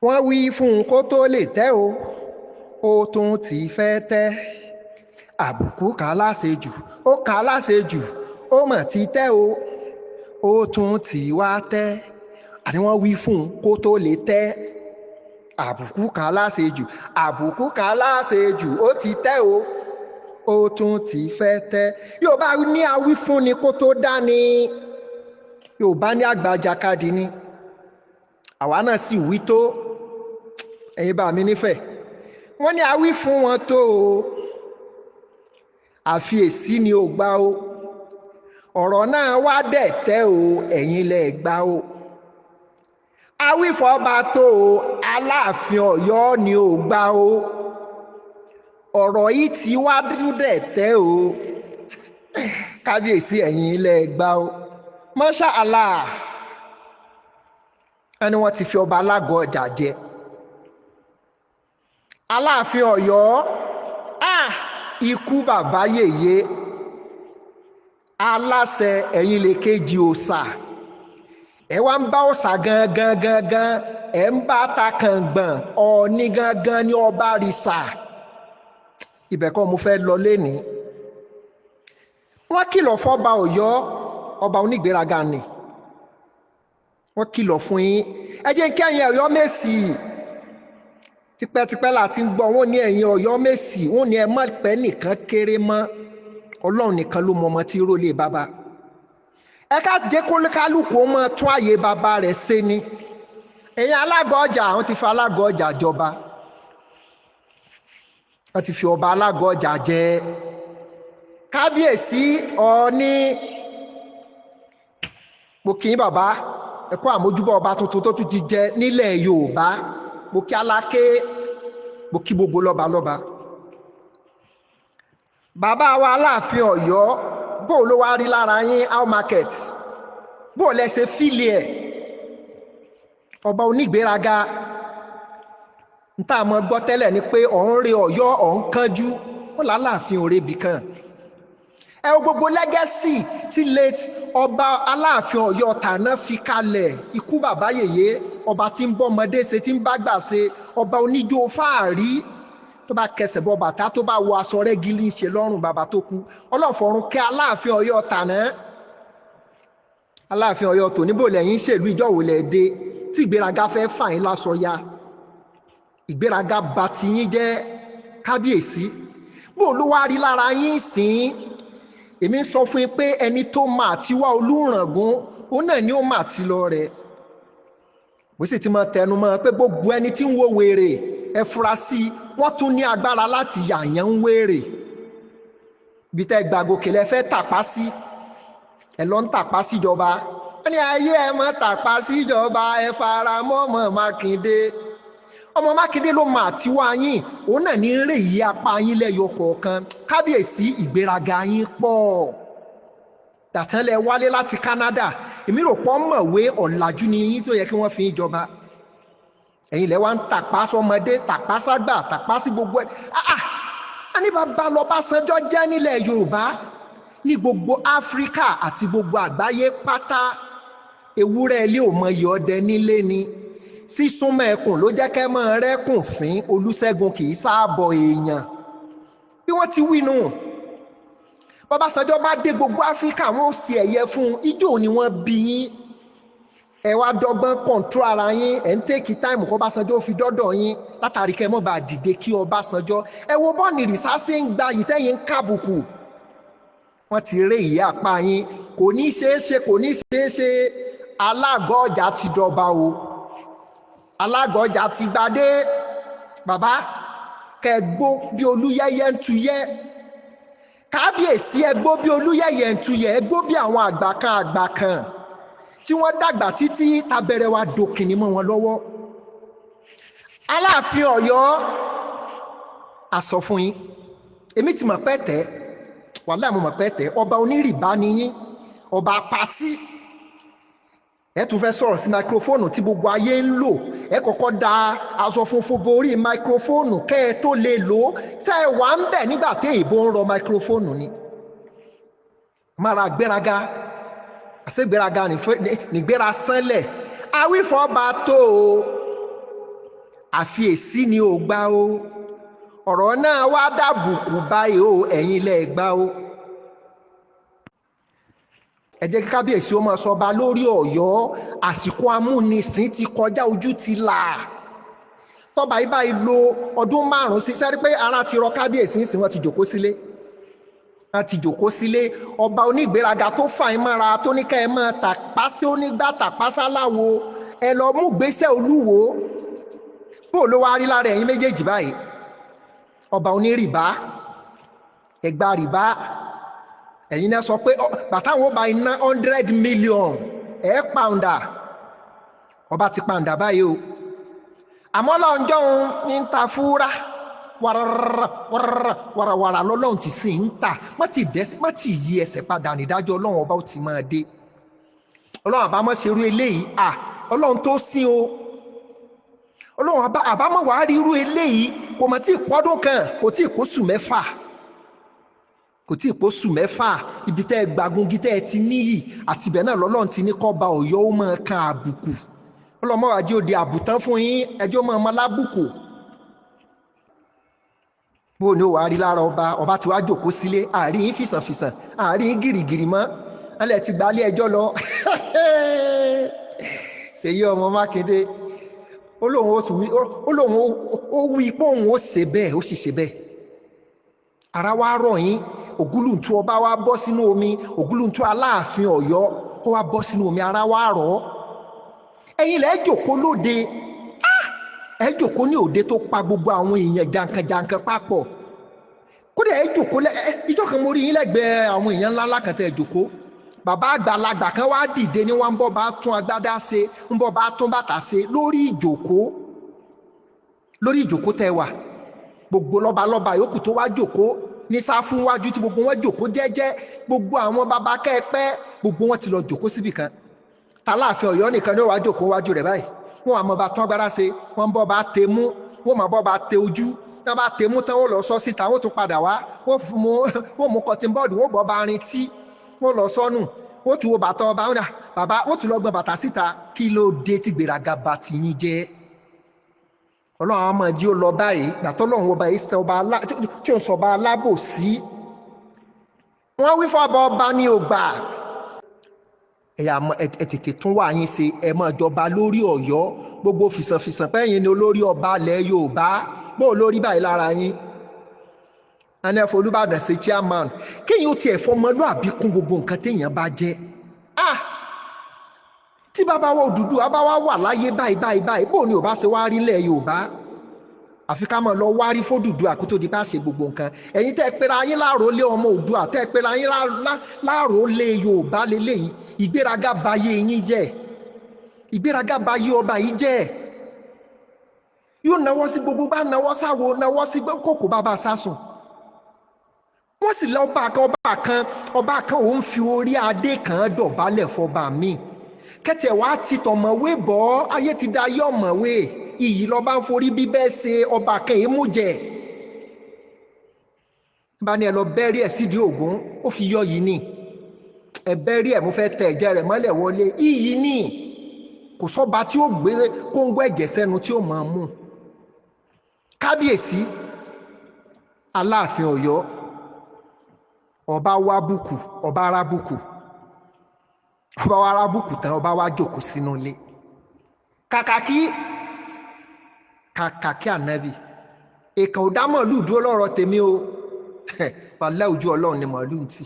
Wọ́n wí fún un kó tó lè tẹ́ o, ó tún ti fẹ́ tẹ́. Àbùkù kan láṣejù, ó kan láṣejù, ó mọ̀ ti tẹ́ o, ó tún ti wá tẹ́. Àní wọ́n wí fún un kó tó lè tẹ́. Àbùkù kan láṣejù, àbùkù kan láṣejù, ó ti tẹ́ o, ó tún ti fẹ́ tẹ́. Yorùbá ní awí fún ni kó tó dání. Yorùbá ní àgbàjakadì ni. Àwa náà sì wí tó. Ẹ̀yin bá mi nífẹ̀ẹ́. Wọ́n ní awí fún wọn tó o, àfi èsì ni ò gbà o. Ọ̀rọ̀ náà wá dẹ̀ tẹ́ o, ẹ̀yin lẹ gbà o. Awífọ́ba tó o, Aláàfin Ọ̀yọ́ ni ò gbà o. Ọ̀rọ̀ yìí ti wá dẹ̀ tẹ́ o. Kábíyèsí, ẹ̀yin lẹ gbà o. Masha Allah. Ẹni wọ́n ti fi ọba alágọ̀ ọjà jẹ. Aláàfin Ọ̀yọ́, ah, ikú bàbá yèyé. Aláṣẹ, ẹ̀yin lè kejì òòṣà. Ẹ wá ń bá òòṣà gangan gangan, ẹ ń bá ta kàngbọ̀n. Ọ̀ọ́ni gangan ní ọba rìsà. Ibẹ̀ kọ́ mo fẹ́ lọ lénìí. Wọ́n kìlọ̀ fọ́ba Ọ̀yọ́, ọba onígbéraga ni. Wọ́n kìlọ̀ fún yín. Ẹ jẹ́ kí ẹ̀yin Ọ̀yọ́ Mèsì. Tipẹ́tipẹ́ la ti ń gbọ́, wọ́n ní ẹ̀yin Ọ̀yọ́ Mèsì, wọ́n ní ẹ má pẹ́ nìkan kéré mọ́. Ọlọ́run nìkan ló mọ ọmọ tí rólé bàbá. Ẹ ká jẹ́ kó kálukú ó máa tún àyè bàbá rẹ̀ ṣe ni. Ẹ̀yin alágọ̀ ọjà, àwọn ti fi alágọ̀ ọjà jọba. Wọ́n ti fi ọba alágọ̀ ọjà jẹ. Kábíyèsí Ọọ̀ni, mo kí yín bàbá, ẹ kú àmójúbọ̀ ọba tuntun tó tún ti jẹ nílẹ̀ Yorùbá. Mo kí Aláké, mo kí gbogbo lọ́balọ́ba. Bàbá wa Aláàfin Ọ̀yọ́, bó ló wá rí lára yín, how market? Bó lẹ ṣe fílì ẹ̀? Ọba onígbéraga. N tá a mọ̀ gbọ́ tẹ́lẹ̀ ni pé ọ̀n re Ọ̀yọ́, ọ̀n kánjú. Ó lálàáfin òre bì kan. Ẹ wo gbogbo legacy tí late ọba Aláàfin Ọ̀yọ́ tàná fi kalẹ̀. Ikú bàbá yèyé, ọba tí ń bọ́mọdé ṣe, tí ń bá gbà ṣe, ọba oníjó fáàrí, tó bá kẹsẹ̀ bọ bàtà, tó bá wọ aṣọ rẹ́gílì ń ṣe lọ́rùn bàbá tó kú. Ọlọ́fọ̀run kẹ́ Aláàfin Ọ̀yọ́ tàná. Aláàfin Ọ̀yọ́ tò níbò lẹ́yìn ṣèlú, ìjọ wò lẹ̀ dé tí ìgbéraga fẹ́ fà yín lásọ ya. Ìgbéraga bà tiyín jẹ́, kábíyèsí. Bó ló wá rí lára yín sìn? Èmi ń sọ fún yín pé ẹni tó máa ti wá Olúràngún, òun náà ni ó máa ti lọ rẹ̀. Bó sì ti máa tẹnu mọ́ pé gbogbo ẹni tí ń wo wèrè, ẹ fura sí i, wọ́n tún ní agbára láti yàyàn ń wèrè. Ibi tẹ́ gbàgòkè lẹ fẹ́ tàpá sí, ẹ lọ ń tàpá síjọba. Wọ́n ní ayé ẹ mọ́ tàpá síjọba, ẹ fara mọ́ ọmọ Mákindé. Ọmọ Mákindé ló máa ti wá yín, òun náà ní rè yí apá yín lẹ́yọ kọ̀ọ̀kan. Kábíyèsí, ìgbéraga yín pọ̀. Dàtán lẹ wálé láti Canada, èmi rò pọ́ mọ̀wé ọ̀làjú ni yín tó yẹ kí wọ́n fi yín jọba. Ẹ̀yin lẹ wá ń tàpá sọmọdé, tàpá ságbà, tàpá sí gbogbo ẹ̀. Ah, a ní bàbá lọ́básanjọ́ jẹ́ nílẹ̀ Yorùbá, ní gbogbo Áfíríkà àti gbogbo àgbáyé pátá. Ewúrẹ́ ilé ò mọyì ọdẹ nílé ni. Sísúnmọ́ ẹkùn ló jẹ́ kẹ́ mọ́ rẹ́kùn fín. Olúṣẹ́gun kì í sáàbọ̀ èèyàn. Bí wọ́n ti wí nù. Bọ́básanjọ́ bá dé gbogbo Áfíríkà, wọ́n ó ṣe ẹ̀yẹ fún un. Ijó ni wọ́n bí yín. Ẹ wá dọ́gbọ́n control ara yín, ẹ̀ ń take time kó Ọbásanjọ́ fi dọ́dọ̀ yín látàrí kẹ́ mọ́ bá dìde kí Ọbásanjọ́. Ẹ wo bọ́ọ̀nì rìsá sí ń gba yìí tẹ́yìn ń kábùkù. Wọ́n ti ré ìyá apá yín. Kò ní ṣeé ṣe, kò ní ṣeé ṣe. Alágọ̀ ọjà ti dọba o. Alágọ̀ ọjà ti gbadé. Bàbá, kẹ́ gbó bí Olúyẹ́yẹ́ ń tuyẹ́. Kábíyèsí, ẹ gbó bí Olúyẹ̀yẹ̀ ń tuyẹ̀, ẹ gbó bí àwọn àgbà kan àgbà kan tí wọ́n dàgbà títí tabẹ̀rẹ̀ wa dòkìnní mọ́ wọn lọ́wọ́. Aláàfin Ọ̀yọ́, a sọ fún yín, èmi ti mọ̀ pẹ́ tẹ́, wàhálà mo mọ̀ pẹ́ tẹ́. Ọba onírìbá ni yín, ọba pátí. Ẹ tún fẹ́ sọ̀rọ̀ sí máikrófóònù tí gbogbo ayé ń lò. Ẹ kọ́kọ́ da aṣọ funfun borí máikrófóònù kẹ́ ẹ tó lè lò ó. Ṣé ẹ wà ń bẹ̀ nígbà tí èèbó ń rọ máikrófóònù ni? Mára gbéraga, àṣegbéraga nígbéra sánlẹ̀. Awífọ́ba tó o, Àfiyèsí ni ò gbà o. Ọ̀rọ̀ náà wá dàbùkù báyìí o, ẹ̀yin lẹ gbà o. Ẹ jẹ́ kí kábíyèsí ó máa sọba lórí Ọ̀yọ́. Àsìkò amúnisìn ti kọjá, ojú ti là. Tọ́ba yìí báyìí lo ọdún 5 sí sẹ́rí pé ara ti rọ kábíyèsí ń sìn, wọ́n ti jòkó sílé. Wọ́n ti jòkó sílé. Ọba onígbéraga tó fà yín mọ́ra, tó ní ká ẹ máa tàpá sí onígbà tàpá sáláwo, ẹ lọ mú gbèsè Olúwo. Bó ló wá rí lára ẹ̀yin méjèèjì báyìí? Ọba onírìbá, ẹgbà rìbá. Ẹ̀yin náà sọ pé bàtà wọn bá iná 100 million ẹ̀ pàǹdà. Ọba ti pàǹdà báyìí o. Àmọ́ lọ́njọ́ òun ní ń ta fúra wàràrà wàràwàrà lọ́lọ́run ti sìn ń tà. Má ti dẹ́sí, má ti yí ẹsẹ̀ padà, nídájọ́ Ọlọ́run ọba ó ti máa dé. Ọlọ́run àbámọ́ ṣerú eléyìí. À Ọlọ́run tó sìn o. Ọlọ́run àbámọ́ wàá rí irú eléyìí. Kò mọ̀ tí ì pọ́dún kan, kò tí ì pósù mẹ́fà, kò tí ì pósù mẹ́fà. Ibi tẹ́ ẹ gbagungi tẹ́ ẹ ti níyì àtibẹ̀ náà lọ́lọ́run ti ní kọ́ba Ọ̀yọ́ ó máa kan àbùkù. Ọlọ́mọ àjẹ́ òde àbùtán fún yín, ẹjọ́ máa mọ lábùkù. Bó ni ó wàá rí lára ọba? Ọba tí wàá jòkó sílé, àárín yín fìsànfìsàn, àárín yín gìrìgìrì mọ́. Ẹlẹ́ ti gbalé ẹjọ́ lọ. Ṣèyí ọmọ Mákindé ó lóun ó wí pé òun ó ṣe bẹ́ẹ̀, ó sì ṣe bẹ́ẹ̀. Ara wa rọ̀ yín. Ògúlùntún ọba wa bọ́ sínú omi. Ògúlùntún Aláàfin Ọ̀yọ́ ó wá bọ́ sínú omi, ara wa rọ̀ ọ́. Ẹ̀yin lẹ jòkó lóde, ẹ jòkó ní òde tó pa gbogbo àwọn èèyàn jankan-jankan papọ̀. Kódà ẹ jòkó lẹ ìjọ kan mo rí yín lẹ́gbẹ̀ẹ́ àwọn èèyàn ńlá ńlá kan tẹ́ ẹ jòkó. Bàbá àgbàlagbà kan wá dìde ní wọ́n ń bọ́ bá tún agbádá ṣe, ń bọ́ bá tún bàtà ṣe lórí ìjòkó. Lórí ìjòkó tẹ́ wà, gbogbo lọ́balọ́ba yòókù tó wá jòkó ní sáfù wájú tí gbogbo wọn jòkó jẹ́jẹ́, gbogbo àwọn baba kẹ́ẹ̀pẹ́ gbogbo wọn ti lọ jòkó síbì kan. Aláàfin Ọ̀yọ́ nìkan ni ó wá jòkó wájú rẹ̀ báyìí. Wọ́n àmọ́ bá tún agbára ṣe, wọ́n ń bọ́ bá tẹ mú, wọ́n máa bọ́ bá tẹ ojú. Tí wọ́n bá tẹ mú tán, wọ́n lọ sọ síta, wọ́n tún padà wá, wọ́n mú cotton board, wọ́n bọ́ bá rin tí, wọ́n lọ sọ́nù, wọ́n tún wo bàtà ọba, bàbá wọ́n tún lọ gbọ́n bàtà síta. Kí ló dé tí gbéraga bá ti yín jẹ́? Ọlọ́run àwọn ọmọ jí ó lọ báyìí. Gbàtọ́ lọ́run ọba yìí sọ ọba tí ó sọ ọba alábòsí. Wọ́n wí fún ọba, ọba ní ògbà. Ẹ̀yà ẹ tètè tún wà yín ṣe, ẹ máa jọba lórí Ọ̀yọ́. Gbogbo fìsànfìsàn pẹ́yìn ni olórí ọba ilẹ̀ Yorùbá. Bó olórí báyìí lára yín. Anẹ́fọ̀ Olúbàdàn ṣe chairman. Kéèyàn ó tiẹ̀ fọmọlúàbí kún gbogbo nǹkan téèyàn bá jẹ́. Ah! Tí bàbá wa Odùduwà bá wá wà láyé báyìí báyìí báyìí, bó ni ò bá ṣe wá rí ilẹ̀ Yorùbá? Àfi ká máa lọ wárí f'Odùduwà kó tó di bá ṣe gbogbo nǹkan. Ẹ̀yin tẹ́ ẹ pera yín láròólé ọmọ Oòduà, tẹ́ ẹ pera yín láròólé Yorùbá leléyìí, ìgbéraga bayé yín jẹ́. Ìgbéraga bayé ọba yìí jẹ́. Yóò náwó sí gbogbo bá náwó sáwo, náwó sí kòkó bàbá sásùn. Wọ́n sì lọ ọba kan, ọba kan, ọba kan òun fi orí adé kan dọ̀bálẹ̀ fọba mi. Kẹ́tẹ̀ wá ti tọ̀mọ̀wé bọ́, ayé ti da ayé ọ̀mọ̀wé. Iyì lọ́ba ń forí bíbẹ́ ṣe ọba kan èé mú jẹ. Bá ní ẹ lọ bẹ́rí ẹ̀ sídìí Ògún, ó fi yọ yìí ni. Ẹ bẹ́rí ẹ̀, mo fẹ́ tẹ ẹ̀jẹ̀ rẹ̀ mọ́lẹ̀ wọlé. Iyì ni. Kò sọ́ba tí ó gbé kóńgó ẹ̀jẹ̀ sẹ́nu tí ó máa mú. Kábíyèsí Aláàfin Ọ̀yọ́, ọba wá bùkù, ọba ará bùkù. Ọba wa ará bùkù tán, ọba wa jókòó sínú ilé. Kàkàkí kàkàkí ànábì èkàn ò dá màálù dúró lọ́rọ̀ tèmi o. Wàlẹ́ ojú Ọlọ́run ni màálù ń tì.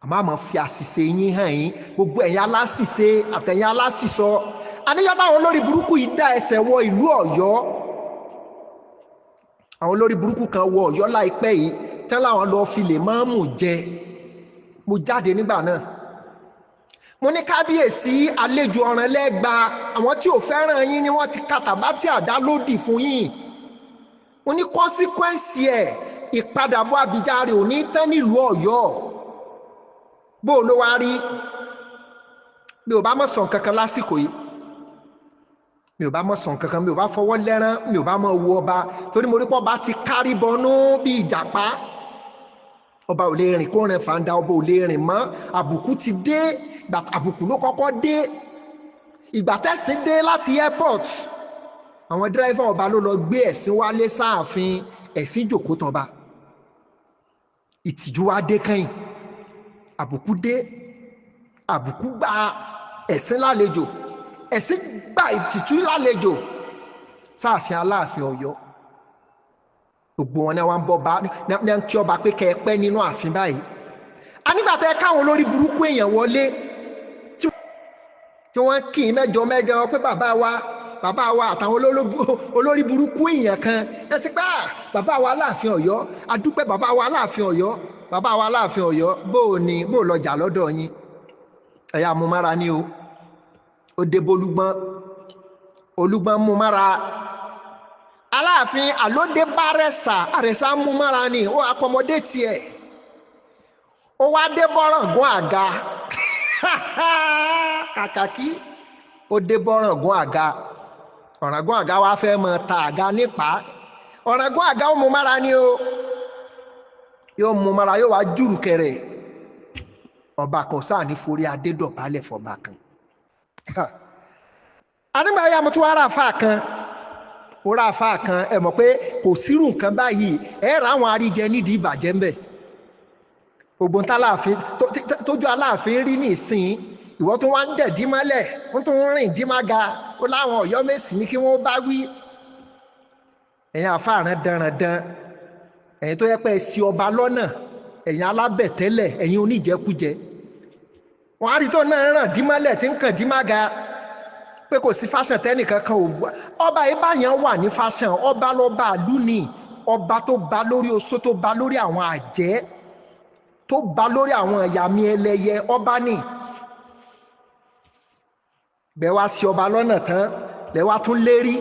Àmọ́ àmọ́ fi àṣìṣe yín hàn yín, gbogbo ẹ̀yin aláṣìṣe àtẹ̀yin aláṣìṣọ. Àníyàn táwọn olórí burúkú yìí dá ẹsẹ̀ wọ ìlú Ọ̀yọ́. Àwọn olórí burúkú kan wọ Ọ̀yọ́ láìpẹ́ yìí tán láwọn lọ fi lè mọ́ọ̀mù jẹ. Mo jáde nígbà náà. Mo ní kábíyèsí àlejò ọ̀ràn lẹ́gba, àwọn tí ò fẹ́ràn yín ni wọ́n ti kàtàbátì àdá lódì fún yín. Mo ní kọ́nsíkwẹ́ǹsì ẹ̀, ìpadàbọ̀ Àbíjàre ò ní tán nílùú Ọ̀yọ́. Bó ló wá rí? Mi ò bá mọ̀ sàn kankan lásìkò yìí. Mi ò bá mọ̀ sàn kankan, mi ò bá fọwọ́ lẹ́rán, mi ò bá mọ̀ wo ọba. Torí mo rí pé ọba ti kárí bọnú bí ìjàpá. Ọba ò lè rìn kó rìn fàǹdà, ọba ò lè rìn mọ́. Àbùkù ti dé. Àbùkù ló kọ́kọ́ dé. Ìgbà tẹ̀sí dé láti airport, Àwọn dírẹ́fà ọba ló lọ gbé ẹ̀sìn wálé sáàfin, ẹ̀sìn jòkó tọba. Ìtìjú wá dé kẹ́yìn, àbùkù dé, àbùkù gba ẹ̀sìn lálejò, ẹ̀sìn gba ìtìjú lálejò sáàfin Aláàfin Ọ̀yọ́. Gbogbo wọn ni wọn ń bọ bá ní kí ọba pé kẹ́ ẹ pẹ́ nínú ààfin báyìí. A nígbà tẹ káwọn olórí burúkú èèyàn wọlé tí wọ́n kì í mẹ́jọ mẹ́jọ pé bàbá wa bàbá wa àtàwọn olórí burúkú èèyàn kan ẹ sì pé bàbá wa Aláàfin Ọ̀yọ́, adúpẹ́ bàbá wa Aláàfin Ọ̀yọ́, bàbá wa Aláàfin Ọ̀yọ́, bó o ní bó o lọjà lọ́dọ̀ yín, ẹ̀yà mú mára ní o. Ó dé bólúgbọ́n, Olúgbọ́n mú mára. Aláàfin àlódé bá Àrẹ̀sà, Àrẹ̀sà mú mára ni, ó akọmọdé tiẹ̀. Ó wá dé bọ́rọ̀gún àga kàkàkí, ó dé bọ́rọ̀gún àga. Ọ̀ràngún àga wá fẹ́ mọ ta àga nípa. Ọ̀ràngún àga ó mú mára ni o, yóò mú mára, yóò wá jùrù kẹrẹ. Ọba kan sáà ní forí adé dọ̀bálẹ̀ fọba kan. Ànígbà yà mo tún wá ra àfa kan, mo ra àfa kan. Ẹ mọ̀ pé kò sírù nǹkan báyìí, ẹ ra àwọn àríjẹ nídìí ìbàjẹ́ ń bẹ̀. Gbogbo ń tálàfin tójú Aláàfin rí nísìn, ìwọ tó wá ń jẹ̀dí mọ́lẹ̀, wọ́n tó ń rìn dí má ga, ó láwọn Ọ̀yọ́ Mèsì ní kí wọ́n bá wí. Ẹ̀yin àfààrán danrandan, ẹ̀yin tó yẹ pé ẹ ṣì ọba lọ́nà, ẹ̀yin alábẹ̀tẹ́lẹ̀, ẹ̀yin oníjẹkújẹ. Wọ́n á rí tó náà ràn dí mọ́lẹ̀ tí ń kàn dí má ga pé kò sí fásán tẹ́nìkan kan ò wá. Ọba yìí báyẹn wà ní fásán, ọba lọ́ba àlú ni, ọba tó ba lórí oṣó, tó ba lórí àwọn àjẹ́, tó ba lórí àwọn ìyàmí ẹlẹ́yẹ, ọba ni. Bẹ́ẹ̀ wá sí ọba lọ́nà tán, lẹ́ wá tún lérí,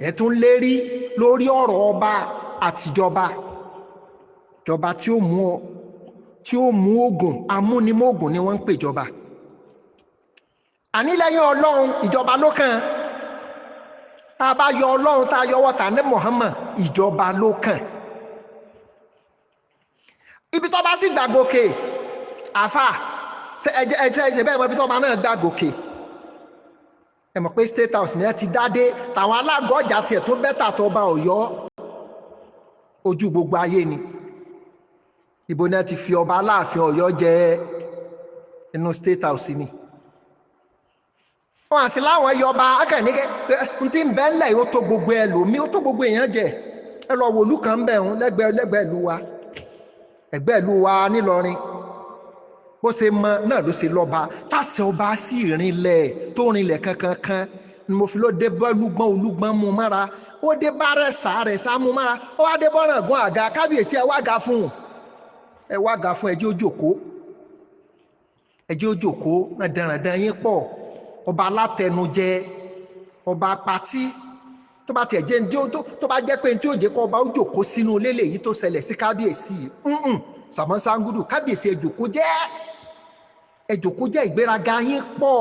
ẹ̀ tún lérí lórí ọ̀rọ̀ ọba àtijọba. Jọba tí ó mú ọ, tí ó mú ogun, amúnimóògùn ni wọ́n ń pè jọba. Àní lẹ́yìn Ọlọ́run, ìjọba ló kàn. Tá a bá yọ Ọlọ́run, tá a yọwọ́ tà ní Muhammad, ìjọba ló kàn. Ibi tó bá sì gbàgòkè, àfà ẹjẹ ẹjẹ ẹjẹ bẹ́ẹ̀ mọ ibi tó bá náà gbàgòkè. Ẹ mọ̀ pé State House ni ẹ ti dádé, tàwọn alágọ̀ọ́jà tiẹ̀ tó bẹ́tà tó bá Ọ̀yọ́, ojú gbogbo ayé ni. Ibo ni ẹ ti fi ọba Aláàfin Ọ̀yọ́ jẹ? Inú State House ni. Wọn àti láwọn yọba akẹ́nìkẹ́ n ti bẹ́ ńlẹ̀, ó tó gbogbo ẹ lòmí, ó tó gbogbo èèyàn jẹ. Ẹ lọ wòlú kan bẹ̀ ń lẹ́gbẹ̀ẹ́ lẹ́gbẹ̀ẹ́ ìlú wa, ẹgbẹ́ ìlú wa nílọrin. Bó ṣe mọ náà ló ṣe lọ́ba, táṣẹ ọba sì rinlẹ̀ tó rinlẹ̀ kankankan. Ni mo fi ló dé bá Olúgbọ́n, Olúgbọ́n mú mára, ó dé bá Àrẹ̀sà, Àrẹ̀sà mú mára, ó wá dé bọ́ràngún àga. Kábíyèsí, ẹ wá ga fún un, ẹ wá ga fún, ẹ jẹ́ ó jókòó, ẹ jẹ́ ó jókòó. Ràdànràdàn yín pọ̀, ọba alátẹnujẹ, ọba apatí. Tó bá tiẹ̀ jẹ́ tó bá jẹ́ pé tí ó jẹ́ kó ọba ó jókòó sínú ilé lèyí tó ṣẹlẹ̀ sí kábíyèsí, Sàmọ́ Sangudu, kábíyèsí, ẹ jókòó jẹ́, ẹ jókòó jẹ́. Ìgbéraga yín pọ̀,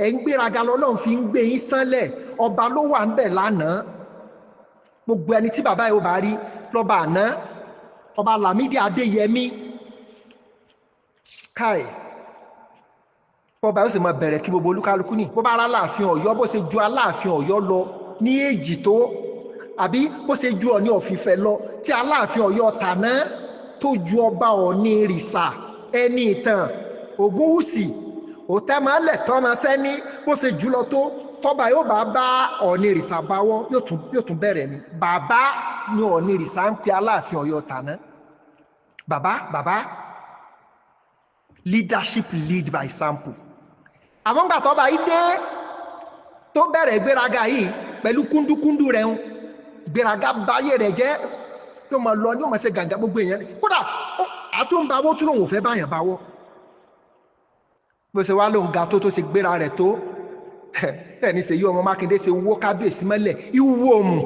ẹ̀ ń gbéraga lọ́lọ́run fi ń gbé yín sánlẹ̀. Ọba ló wà ń bẹ̀ lánàá. Gbogbo ẹni tí bàbá yóò bá rí lọ́ba àná, ọba Lámídì Adéyẹmí, káì ọba yóò sì máa bẹ̀rẹ̀ kí gbogbo olúkálukú ní bó bá rà Aláàfin Ọ̀yọ́, bó ṣe ju Aláàfin Ọ̀yọ́ lọ ní èjì tó, àbí bó ṣe ju Ọ̀ọ̀ni ọ̀fìfẹ́ lọ, tí Aláàfin Ọ̀yọ́ tàná tó ju ọba Ọ̀ọ̀ni rìṣà ẹni ìtàn Ògúnwùsì òtẹ́mọ́lẹ̀ tọ́mọ sẹ́ni, bó ṣe jù lọ tó, tọ́ba yóò bá bá Ọ̀ọ̀ni rìṣà báwọ́, yóò tún bẹ̀rẹ̀ ni. Bàbá ni Ọ̀ọ̀ni rìṣà ń pe Aláàfin Ọ̀yọ́ tàná. Bàbá, bàbá. Leadership lead by example. Àwọn gbà tọ́ba yìí dé tó bẹ̀rẹ̀ ìgbéraga yìí pẹ̀lú kúndúkúndú rẹ̀ ń ìgbéraga báyé rẹ̀ jẹ́, yóò máa lọ, yóò máa ṣe gàǹgà gbogbo èèyàn. Kódà àtúnbáwọ́ tún lòun ò fẹ́ báyàn báwọ́. Bó ṣe wá lóun ga tó tó ṣe gbéra rẹ̀ tó bẹ́ẹ̀ ni Ṣèyí ọmọ Mákindé ṣe wó kábíyèsí mọ́lẹ̀ ìwú òmù.